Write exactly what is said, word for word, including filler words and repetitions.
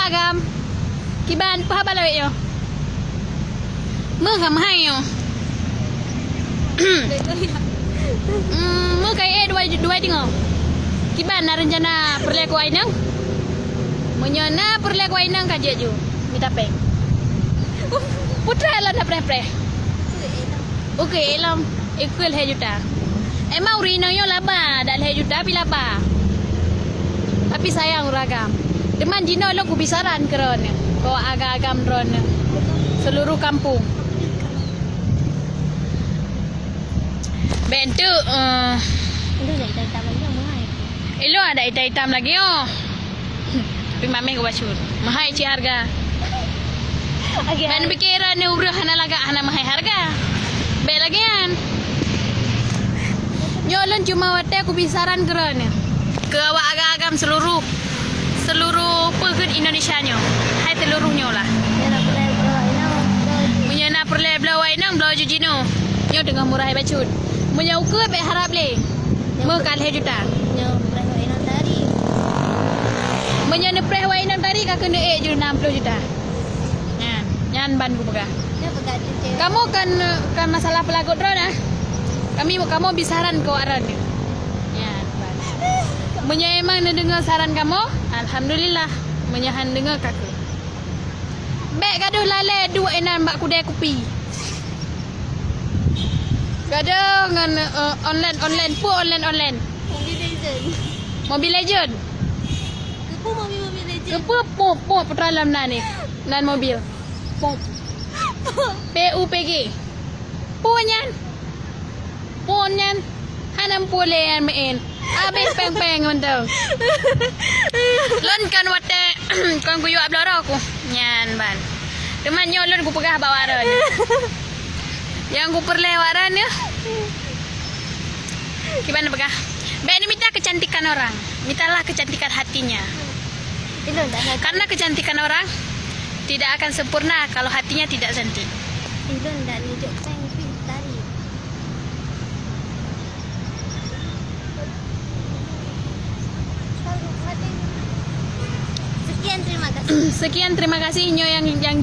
Agam. Kiban, peue haba lawét nyoe? Meuh ka meuhai nyoe. Hmm, meuh ka ék dua, dua teungoh. Kiban na reuncana peureulèe keu inong? Meunyoe na peureulèe keu inong ka jeuet ju mita péng. Putra lôn na preh-preh. Oke, lom. Ikeu lhèe juta. Emang ureueng inong nyoe laba, dak lhèe juta pih laba. Tapi sayang ureueng agam. Teuma jinoe lôn kubi saran keu droeneuh, keu agam-agam droeneuh, seluruh kampung. Bèk enteuk, eh. Ilôn ada itam-itam lagèe nyoe. Tapi mameh geubacut. Meuhai cit harga. Ban pikiran ni ureueng hana lagak, hana meuhai harga. Bèk lagèe nyan. Nyoe lôn cuma watèe kubi saran keu droeneuh. Keu awak agam-agam seluruh, seluruh peue kheun Indonesia nyoe. Hai seluruh nyoe lah. Meunyoe na peureulèe bloe wai nang, bloe ju jinoe. Nyoe teungoh murah bacut. Meunyoe ukeue bèk harab lé. Meuh ka lhèe juta. Nyoe preh wai nang tari. Meunyoe neupreh wai nang tari ka keuneuk ék ju nam ploh juta. Nyan, nyan ban kupeugah. Nyoe peugah tu, Cek. Kamoe kan, kan masalah peulagot droe nah. Kami, kamoe bi saran keu awak droe. Nyan ban. Meunyoe emang neudeungoe saran kamoe, alhamdulillah. Meunyoe han deungoe ka keuh. Bèk gadoh lalè duek inan bak keudè kupi. Gadoh ngon, eh, online, online, peue online, online. Mobile Legend. Mobile Legend. Keupeue mobil, Mobile Legend? Keupeue pop, pop putra lam nan ni? Nan mobil. Pop. P U P G. Peue nyan? Peue nyan? Hana meupulèe nyan meu'en. Abéh péng-péng mantong. Lôn kan watèe kon kuyue bloe droe ku. Nyan ban. Teuma nyoe lôn kupeugah bak awak droeneuh. Nyang kupeureulèe awak droeneuh. Kiban peugah, bèk neumita kecantikan orang, mintalah kecantikan hatinya. Ilôn dah. Karena kecantikan orang tidak akan sempurna kalau hatinya tidak cantik. Ilôn dah nunjuk péng pih tadi. Sekian, terima kasih. Sekian, terima kasih. Nyoe nyang, nyang